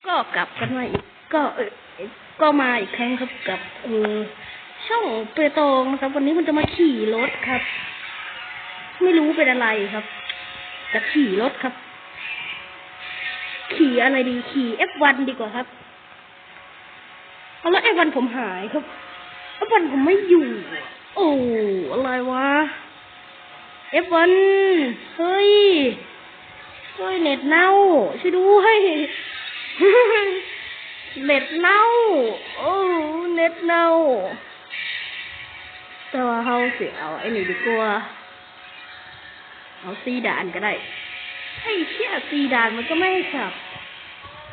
ກໍກັບກັນມາອີກ ກໍ ກໍມາອີກຄັ້ງຄັບກັບ ເອີ ຊ່ອງເປຕອງນະຄັບ. ວັນນີ້ເພິ່ນຈະມາຂີ່ລົດຄັບ ໄມ່ຮູ້ເປັນອະໄລຄັບ ຈະຂີ່ລົດຄັບ. ຂີ່ອະໄລດີ? ຂີ່ເອັຟວັນດີກວ່າຄັບ. ເອົາ ແລ້ວເອັຟວັນຜົມຫາຍຄັບ ເອັຟວັນຜົມໄມ່ຢູ່. ໂອ້ ອະໄລວະ ເອັຟວັນ ເຮີ້ຍ ເຮີ້ຍ ເນັດເນົ່າ ຊ່ວຍດ້ວຍ ເນັດເນົ່າ ໂອ້ ເນັດເນົ່າ. ແຕ່ວ່າເຮົາຊິເອົາໄອ້ນີ້ດີກວ່າ ເອົາສີ່ດ່ານກໍໄດ້. ໄອ້ເຄຍ ສີ່ດ່ານມັນກໍໄມ່ຂັບ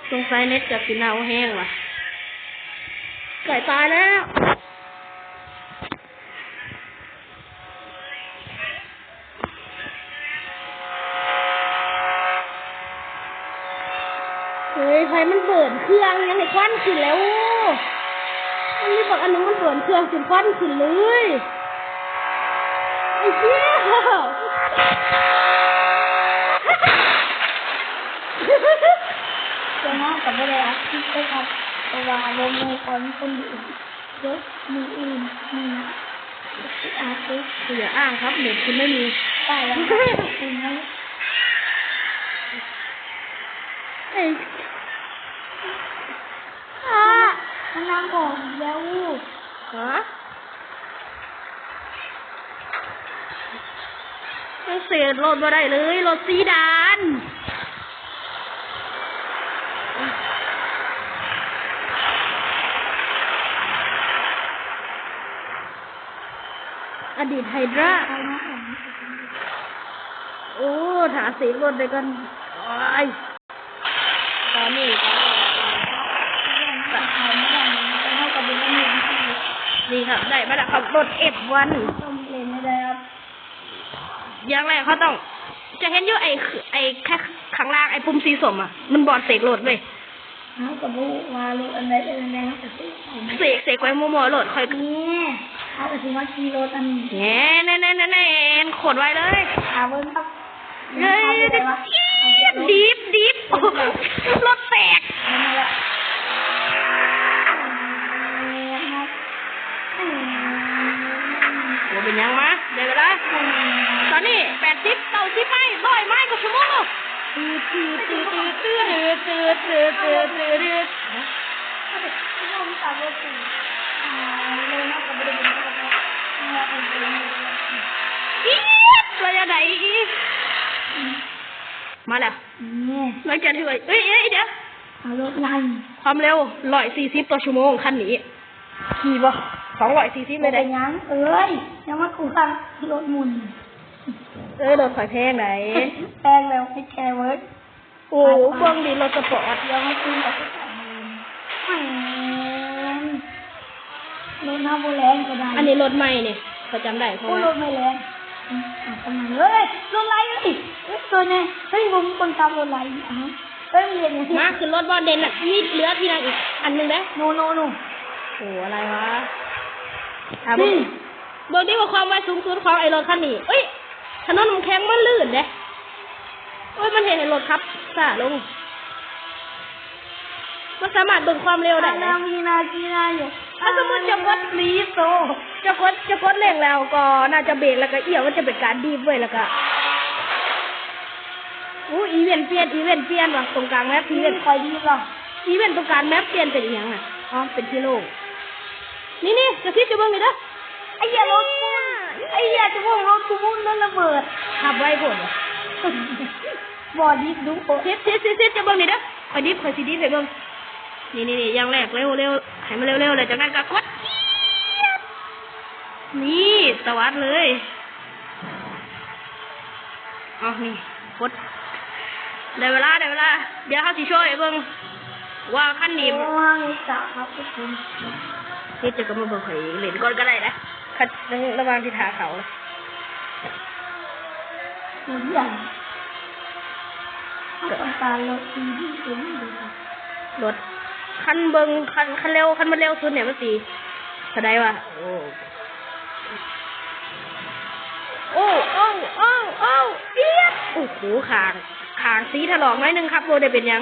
ສົງໄສເນັດຈະຊິເນົ່າແຮງວະ ໃກ້ຕາຍແລ້ວ. ເຮີ້ຍ ໃຜມັນເບີນເຄື່ອງຫຍັງໃຫ້ຄວັນຂຶ້ນແລ້ວ? ມັນມີບັກອັນໜຶ່ງມັນເບີນເຄື່ອງຈົນຄວັນຂຶ້ນເລີຍ ໄອ້ເຊຍ. ສ່ວນມາກກໍບໍ່ໄດ້ອັດຄລິບເລີຍຄັບ ເພາະວ່າລົມໃນຄວັນຂຶ້ນຢູ່. ເດີ ມື້ອື່ນມື້ໜ້າຊິອັດເດີ. ຢ່າອ້າງຄັບ ເນັດຄຸນໄມ່ມີ. ໄປແລ້ວ ຂອບຄຸນນະ. ເອີຍ ອາ ມັນນຳຂອງອີກແລ້ວ. ຮະ? ຍັງເສດລົດບໍ່ໄດ້ເລີຍ ລົດສີ່ດ່ານ. ອະດີດໄຮດຣາ ໂອ້ ຖ້າເສກລົດໄດ້ກ່ອນ. ໂອ້ຍ ຕອນນີ້ກໍ ນີ້ຄັບ ໄດ້ມາແລ້ວຄັບ ລົດເອັຟວັນ. ຕ້ອງເຫຼັ້ນໃຫ້ໄດ້ຄັບ. ຢ່າງແລກເຮົາຕ້ອງ ຈະເຫັນຢູ່ ໄອ້ ໄອ້ຂ້າງລ່າງ ໄອ້ປຸ່ມສີສົ້ມອະ ມັນບອດເສກລົດເວີຍ. ເຮົາກໍບໍ່ຮູ້ວ່າລົດອັນໃດເປັນອັນໃດ ເຮົາກໍເສກໄປ ເສກ ເສກໄປມົ້ວໆໂລດ. ຂ້ອຍ ນີ້ ເຮົາກໍຊິມາຂີ່ລົດອັນນີ້ ແໜ່ໆໆໆ ໂຄດໄວເລີຍ. ຫາເບິ່ງຄັບ ເອີຍ ດີບ ດີບ ລົດແຕກ. ບໍ່ເປັນຫຍັງ ມາ ໄດ້ເວລາ. ຕອນນີ້ແປດສິບ ເກົ້າສິບໄມ ຮ້ອຍໄມຕໍ່ຊົ່ວໂມງ. ອີດ ໄລຍະໃດອີກ? ມາແລ້ວ ນີ້ ໄລຍະເທົ່າໃດ? ເອີຍ ເອີຍ ດຽວ ເອົາລົດໄລ່ ຄວາມເລັວຮ້ອຍສີ່ສິບຕໍ່ຊົ່ວໂມງ ຄັນນີ້. ຂີ່ບໍ່? ສອງຮ້ອຍສີ່ສິບເລີຍເດ້. ບໍ່ເປັນຫຍັງເອີຍ ຢ່າມາກວນ ລົດໝຸ່ນ. ເອີຍ ລົດຂ້ອຍແພງໃດ. ແພງແລ້ວ ໄອ້ແຄເວີຍ. ໂອ້ ໄປໆ ເບິ່ງດິ ລົດສະປອດ. ດຽວມາຄືນກັບ ແມ່ນ ລົດເຮົາບໍ່ແລ່ນກໍໄດ້. ອັນນີ້ລົດໃໝ່ນີ້ ຂ້ອຍຈຳໄດ້ ເພາະວ່າ ໂອ້ ລົດໃໝ່ແລ່ນ. ອືມ ເອົາປະມານ ເຮີ້ຍ ລົດໄຫຼເອີຍ ເອີຍ ໂຕນີ້ ເຮີ້ຍ ບໍ່ມີຄົນຂັບລົດໄຫຼ. ເອີຍ ເຫັນ ມາຂຶ້ນລົດບໍ່ເດັ່ນນະ ມີເຫຼືອທີ່ນັ່ງອີກອັນໜຶ່ງເດ້. ໂນ ໂນ ໂນ ໂອ້ ອະໄລວະ ອ່າ ເບິ່ງ ເບິ່ງດິວ່າຄວາມໄວສູງສຸດຂອງໄອ້ລົດຄັນນີ້. ເອີຍ ຖະໜົນນ້ຳແຂງມັນລື່ນເດ້. ໂອ້ຍ ມັນເຮັດໃຫ້ລົດຂັບຊ້າລົງ. ມັນສາມາດເບິ່ງຄວາມເລັວໄດ້ເດ້. ນາງມີນາຈີນາຢູ່ ຖ້າສົມມຸດເຈົ້າກົດລີໂຊ ເຈົ້າກົດ ເຈົ້າກົດເລັ່ງແລ້ວກໍໜ້າຈະເບຣກ ແລ້ວກໍອຽວ ມັນຈະເປັນການດີບເວີຍ ແລ້ວກໍ ອູ້ ອີເວັນປ່ຽນ ອີເວັນປ່ຽນວ່າ ຕົງກາງແມັບ ອີເວັນ ຂ້ອຍດີບລະ ອີເວັນຕົງກາງແມັບປ່ຽນເປັນອີ່ຫຍັງນະ? ອໍ ເປັນທີ່ໂລ່ງ. ນີ້ໆ ຈະຊິດ ຈະເບິ່ງນີ້ເດີ. ໄອ້ເຫຍ ລົດໝຸ່ນ ໄອ້ເຫຍ ຈະເບິ່ງລົດກູໝຸ່ນ ລົດລະເບີດ ຂັບໄວໂພດ. ບໍ່ດິບດຸໂພດ. ຊິດ ຊິດ ຊິດ ຊິດ ຈະເບິ່ງນີ້ເດີ ຂ້ອຍດິບ ຂ້ອຍຊິດິບໃຫ້ເບິ່ງ. ນີ້ໆໆ ຢ່າງແລກ ເລັວໆ ໃຫ້ມັນເລັວໆ ແລ້ວຈາກນັ້ນກໍກົດ ນີ້ ຕະວັດເລີຍ. ເອົາ ນີ້ ກົດ ໄດ້ເວລາ ໄດ້ເວລາ ດຽວເຮົາຊິໂຊໃຫ້ເບິ່ງວ່າຄັນນີ້ ໂອ້ຍ ສາມສິບ ເຮັດ ເຈົ້າກໍມາເບິ່ງຂ້ອຍຫຼິ້ນກ່ອນກໍໄດ້ນະ ຄັນ ໃນລະຫວ່າງທີ່ຖ້າເຂົານະ. ເປັນຫຍັງ? ເຮົາຕ້ອງການລົດດີໆ ຕົວນີ້ເດ້. ລົດ ຄັນເບິ່ງ ຄັນ ຄັນເລັວ ຄັນມັນເລັວສຸດນີ້ມັນຊິເທົ່າໃດວະ? ໂອ້ ໂອ້ ໂອ້ ໂອ້ ໂອ້ ປຽດ ໂອ້ໂຫ ຂ້າງ ຂ້າງສີຖະຫຼອກໜ້ອຍໜຶ່ງຄັບ ບໍ່ໄດ້ເປັນຫຍັງ.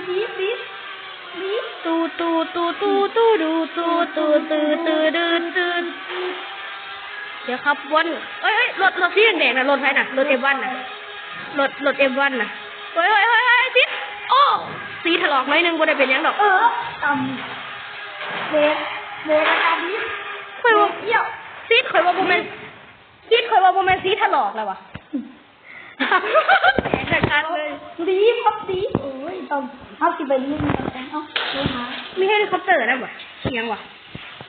ດ ດີດ ດີດ ດີດ ຕູ ຕູ ຕູ ຕູ ຕູ ດູ ຕູ ຕູ ຕູ ຕູ ດູ ຕູ. ດຽວຂັບວນ ເອີຍ ເອີຍ ລົດ ລົດສີແດງໆນະ ລົດໃຜນະ? ລົດເອັຟວັນນະ ລົດ ລົດເອັຟວັນນະ. ເຮີ້ຍ ເຮີ້ຍ ເຮີ້ຍ ເຮີ້ຍ ຕິດ ໂອ້ ສີຖະຫຼອກໜ້ອຍໜຶ່ງ ບໍ່ໄດ້ເປັນຫຍັງດອກ. ເອີ ຕຳ ເບຣກ ເບຣກ ອາກາດດີ ຂ້ອຍວ່າ ດຽວ ຕິດ ຂ້ອຍວ່າບໍ່ແມ່ນ ຕິດ ຂ້ອຍວ່າບໍ່ແມ່ນສີຖະຫຼອກແລ້ວວະ. ແຕກຄັກເລີຍ ດີຄັບດີ. ໂອ້ຍ ຕ້ອງ ເຮົາຊິໄປຫຼິ້ນກັນ ເອົາ ໂທຫາ ມີເຮລິຄອບເຕີນຳບໍ່? ອີຫຍັງວະ?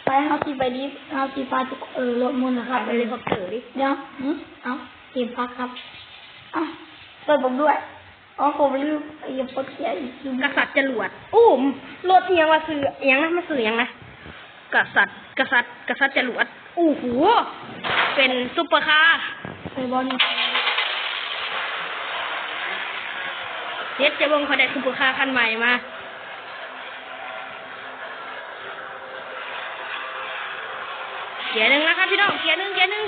ໄປ ເຮົາຊິໄປດິ ເຮົາຊິພາທຸກ ເອີ ລົດໝູ່ນະຄັບ ເຮລິຄອບເຕີດິ. ດຽວ ຫຶ ເອົາ ເກມພັກຄັບ ເອົາ ຊ່ວຍຜົມດ້ວຍ. ອໍ ຜົມລືມ ເອີ ປົດເກຍອີກ ກະສັດຈະຫຼວດ. ໂອ້ ລົດອີຫຍັງວະ? ຊື່ອີຫຍັງນະ? ມັນຊື່ອີຫຍັງນະ? ກະສັດ ກະສັດ ກະສັດຈະຫຼວດ. ໂອ້ໂຫ ເປັນຊຸບເປີຄາ ເອີ ບໍ່ນີ້ ເຮັດ ຈະເບິ່ງ ຂ້ອຍໄດ້ຊຸບເປີຄາຄັນໃໝ່ມາ. ເກຍໜຶ່ງແລ້ວຄັບພີ່ນ້ອງ ເກຍໜຶ່ງ ເກຍໜຶ່ງ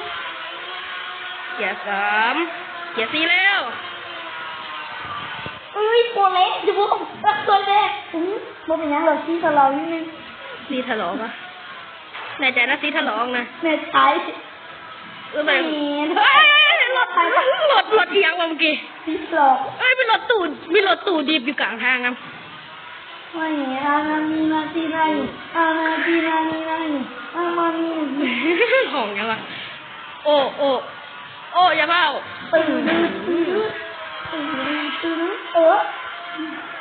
ເກຍສາມ ເກຍສີ່ແລ້ວ. ເອີຍ ໂຄເລະ ຢູ່ ໂຄເລະ ອື ບໍ່ເປັນຫຍັງດອກ ສີຖະຫຼອກນິດໜຶ່ງ ສີຖະຫຼອກວະ. ແນ່ໃຈນະ ສີຖະຫຼອກນະ? ແນ່ໃຈ. ເອີ ແມ່ນ ເອີຍ ລົດ ລົດ ລົດອີຫຍັງວະເມື່ອກີ້? ສີຖະຫຼອກ. ເອີຍ ມີລົດຕູ້ ມີລົດຕູ້ດິບຢູ່ກາງທາງນຳ. ໂອ້ຍ ອານາມີນາທີນາຢູ່ ອານາທີນານີນາຢູ່ ອາມາມີ ຫ້ອງຫຍັງວະ? ໂອ້ ໂອ້ ໂອ້ ຢ່າເວົ້າ ຕຶງ ຕຶງ ຕຶງ ເອີ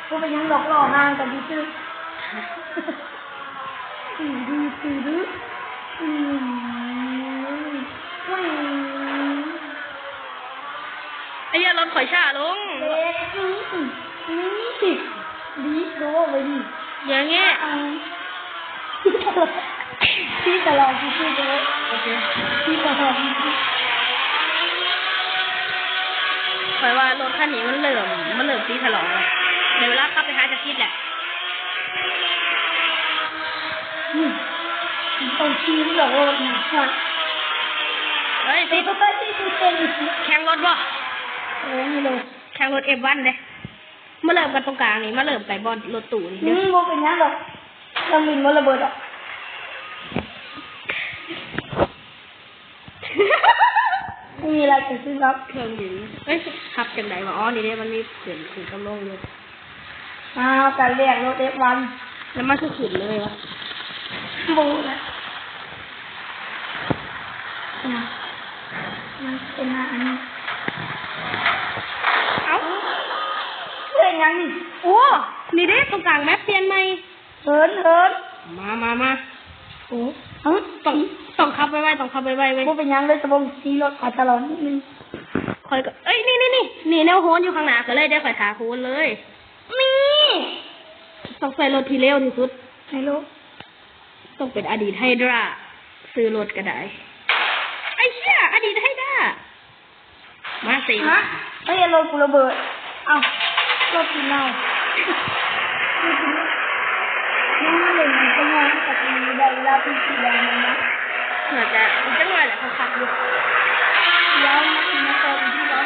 ບໍ່ເປັນຫຍັງດອກ ລໍ້ຫ່າງກັນຊື່ໆ ຕຶງ ຕຶງ ຕຶງ. ອືມ ອາຍາ ລົດຂ້ອຍຊ້າລົງ ເບຣກ ອືມ ອືມ ດີໂດໄວ້ດີ ຢ່າແງະ ອືມ ສີຖະຫຼອກ ສີຖະຫຼອກ ໂອເຄ ສີຖະຫຼອກ. ຂ້ອຍວ່າລົດຄັນນີ້ມັນເລີ່ມ ມັນເລີ່ມສີຖະຫຼອກແລ້ວ ໄດ້ເວລາຂັບໄປຫາຈັກຊິດແຫຼະ. ອືມ ຕ້ອງຂີ່ມັນດອກລົດນີ້ ເຮີ້ຍ ຕິດ ແຂ່ງລົດບໍ່? ເອີ ມີລົດ ແຂ່ງລົດເອັຟວັນເດ້. ມາເລີ່ມກັນຕົງກາງນີ້ ມາເລີ່ມໄປບ່ອນລົດຕູ້ນີ້ ອືມ ບໍ່ເປັນຫຍັງດອກ ເຄື່ອງບິນບໍ່ລະເບີດດອກ. ມີອະໄລເກີດຂຶ້ນຄັບ? ເຄື່ອງບິນ ເອີຍ ຂັບຈັ່ງໃດວະ? ອໍ ນີ້ເດ້ ມັນມີຂຶ້ນ ຂຶ້ນກັບລົງຢູ່. ອ້າວ ກະລຽກລົດເອັຟວັນ ແລ້ວມັນຄືຂຶ້ນເລີຍວະ? ບໍ່ຮູ້ລະ ນະ ມັນເປັນໜ້າອັນນີ້. ເອົ້າ ເປັນຫຍັງນີ້? ໂອ້ ນີ້ເດ້ ຕົງກາງແມັບປ່ຽນໃໝ່. ເຫີນ ເຫີນ ມາ ມາ ມາ. ໂອ້ ເອົ້າ ຕ້ອງ ຕ້ອງຂັບໄວໆ ຕ້ອງຂັບໄວໆເວີຍ. ບໍ່ເປັນຫຍັງເລີຍ ສະບົງ ຂີ່ລົດຂ້ອຍຕະຫຼອດນິດໜຶ່ງ. ຂ້ອຍກໍ ເອີຍ ນີ້ ນີ້ ນີ້ ນີ້ແນວໂຮນຢູ່ຂ້າງໜ້າຂ້ອຍເລີຍ ດຽວຂ້ອຍຖ້າໂຮນເລີຍ. ນີ້ ຕ້ອງໃຊ້ລົດທີ່ເລັວທີ່ສຸດ. ໃຫ້ໂລ ຕ້ອງເປັນອະດີດໄຮດຣາ ຊື້ລົດກໍໄດ້. ໄອ້ເຫຍ ອະດີດໄຮດຣາ. ມາເສ ຮະ? ເອີຍ ລົດກູລະເບີດ. ເອົ້າ ລົດກູເນົ່າ. ຍັງມາຫຼິ້ນອີກຈັກໜ່ອຍ ມັນກໍຊິໄດ້ເວລາເປັນສີແດງແລ້ວນະ. ໜ້າຈະອີກຈັກໜ່ອຍແຫຼະ ຄັກໆຢູ່. ດຽວມາ ມາຕໍ່ອີກທີລອງ.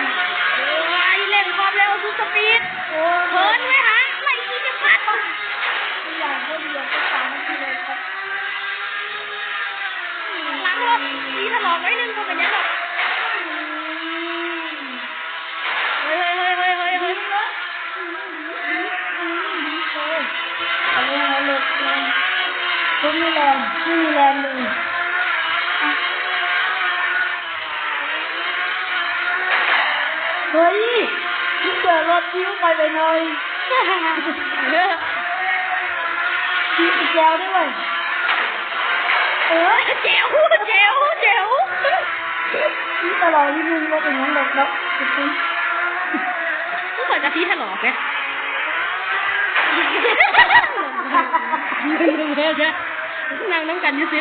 ໂອ້ຍ ເລັ່ງຄວາມເລັວສຸດສະປີດ. ໂອ້ຍ ເຫີນໄວ້ຫາ ໄລ່ຂີ່ຈັກພັດ. ຫຼັງລົດ ສີຖະຫຼອກໜ້ອຍໜຶ່ງ ບໍ່ເປັນຫຍັງດອກ. ເຮີ້ຍ ເຮີ້ຍ ເຮີ້ຍ ເຮີ້ຍ ເຮີ້ຍ. ເອົາເລີຍ ເອົາລົດ ລົດມີແລນ ມີແລນເລີຍ. ເຮີ້ຍ ເກີດລົດປິວໄປໄວໜ້ອຍ. ມີແຈວດ້ວຍ. ເອີ ແຈວ ແຈວ ແຈວ. ມີຕະຫຼອດນິດໜຶ່ງ ບໍ່ເປັນຫຍັງດອກເນາະ. ຄືຂ້ອຍກະສີຖະຫຼອກເດ້. ນັ່ງນຳກັນຢູ່ຊິ.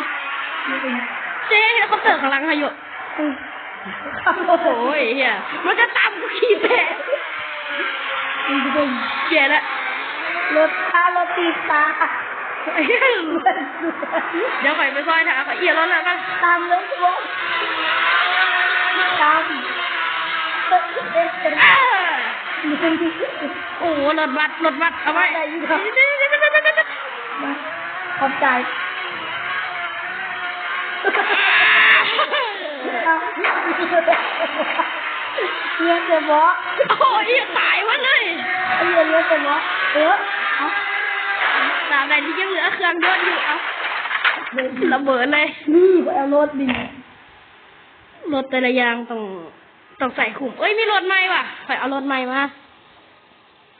ເຈ້ ເຮລິຄອບເຕີຂ້າງຫຼັງຫາຢູ່. ໂອ້ຍ ເຫຍ ມັນຈະຕາມກູຂີ່ແທ້. ແຍ່ລະ ລົດ ພາລົດຕີຕາ. ດຽວຂ້ອຍໄປຊ່ອຍຖ້າ ຂ້ອຍເອຍລົດແລ້ວກັນ. ຕາມເລີຍ ຕາມ. ໂອ້ ລົດບັດ ລົດບັດ ເອົາໄວ້ ໄດ້ຢູ່. ຂອບໃຈ. ເລືອດເຫຼືອບໍ່? ໂອ້ຍ ຕາຍໝົດເລີຍ. ເລືອດ ເລືອດເຫຼືອບໍ່? ເອີ ເອົາ ຕາມໃດທີ່ຍັງເຫຼືອເຄື່ອງຍົນຢູ່ ເອົາ ລະເບີດເລີຍ. ນີ້ ຂ້ອຍເອົາລົດນີ້ ລົດແຕ່ລະຢ່າງຕ້ອງ ຕ້ອງໃສ່ຄຸ້ມ. ເອີຍ ມີລົດໃໝ່ຫວາ ຂ້ອຍເອົາລົດໃໝ່ມາ.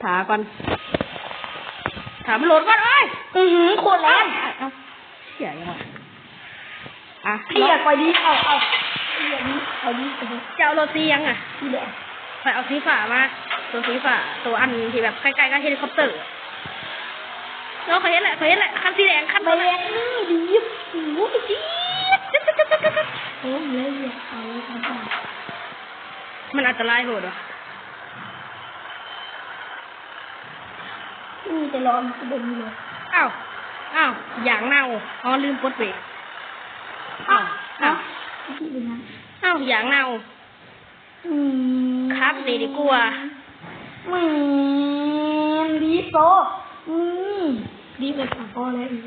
ຖ້າກ່ອນ ຖ້າມັນໂຫຼດກ່ອນ. ໂອ້ຍ ອືຫື ໂຄດແລງ. ເອົາ ເອົາ ເສຍຫຍັງວະ? ອ່ະ ເສຍ ຂ້ອຍດີ. ເອົາ ເອົາ ເສຍດີ ເອົາດີ. ເຈົ້າເອົາລົດສີຫຍັງອະ? ສີແດງ. ຂ້ອຍເອົາສີຟ້າມາ ໂຕສີຟ້າ ໂຕອັນທີ່ແບບໃກ້ໆກັບເຮລິຄອບເຕີ. ເນາະ ຂ້ອຍເຫັນແລ້ວ ຂ້ອຍເຫັນແລ້ວ ຄັນສີແດງ ຄັນ ແບບນີ້ດີ. ໂອ້ຍ ໂອ້ຍ ມັນອັນຕະລາຍໂພດຫວາ. ມີແຕ່ລ້ອ ມັນຄືບໍ່ມີລົດ. ອ້າວ ອ້າວ ຢາງເນົ່າ. ອໍ ລືມປົດເບຣກ. ອ້າວ ອ້າວ ອ້າວ ຢາງເນົ່າ. ອືມ ຂັບນີ້ດີກວ່າ. ແມ່ນ ດີໂຕ. ອືມ ດີແບບພໍແລ້ວ. ນີ້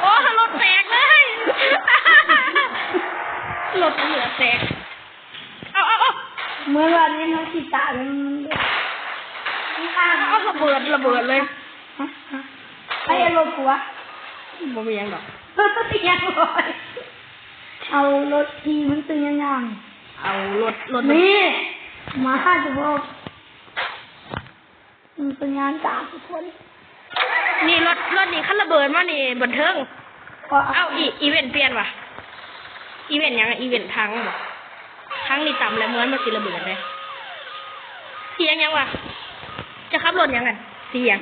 ໂອ້ ລົດແຕກເລີຍ. ລົດເຫຼືອແຕກ. ເອົາ ເອົາ ເອົາ ເມື່ອວານນີ້ມັນຂີ້ຕາຍ ມັນ ເອົາ ລະເບີດ ລະເບີດເລີຍ. ຮະ? ໃຜເອົາລົດກູວະ? ບໍ່ມີຫຍັງດອກ. ເອົາລົດທີ່ມັນຕື່ນຍາງໆ. ເອົາລົດ ລົດ ນີ້ ມາຈະບອກ ມັນເປັນງານການທຸກຄົນ. ນີ້ລົດ ລົດນີ້ຄັນລະເບີດມານີ້ບັນເທີງ. ເອົາ ອີ ອີເວັນປ່ຽນຫວາ? ອີເວັນຫຍັງ? ອີເວັນຖັງບໍ? ຖັງນີ້ຕຳແລ້ວເໝືອນມັນຊິລະເບີດເດ້. ສີຫຍັງຫວາ? ຈະຂັບລົດຫຍັງຫັ້ນ? ສີຫຍັງ?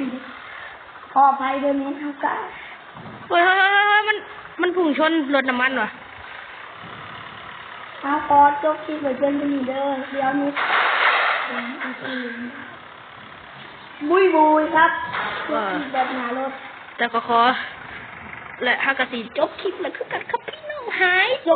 ຂໍອະໄພເດີ ແມ່ນເຮົາກະ ໂອ້ຍ ໂອ້ຍ ໂອ້ຍ ມັນ ມັນພຸ່ງຊົນລົດນ້ຳມັນຫວາ? ເຮົາຂໍຈົບຄລິບໄວ້ພຽງເທົ່ານີ້ເດີ. ດຽວນີ້ ບຸຍບຸຍຄັບ. ເອີ ແບບໜ້າລົດ ແລ້ວກໍຂໍ ແລະ ເຮົາກໍຊິຈົບຄລິບແລ້ວຄືກັນຄັບພີ່ນ້ອງຫາຍ. ຈົບ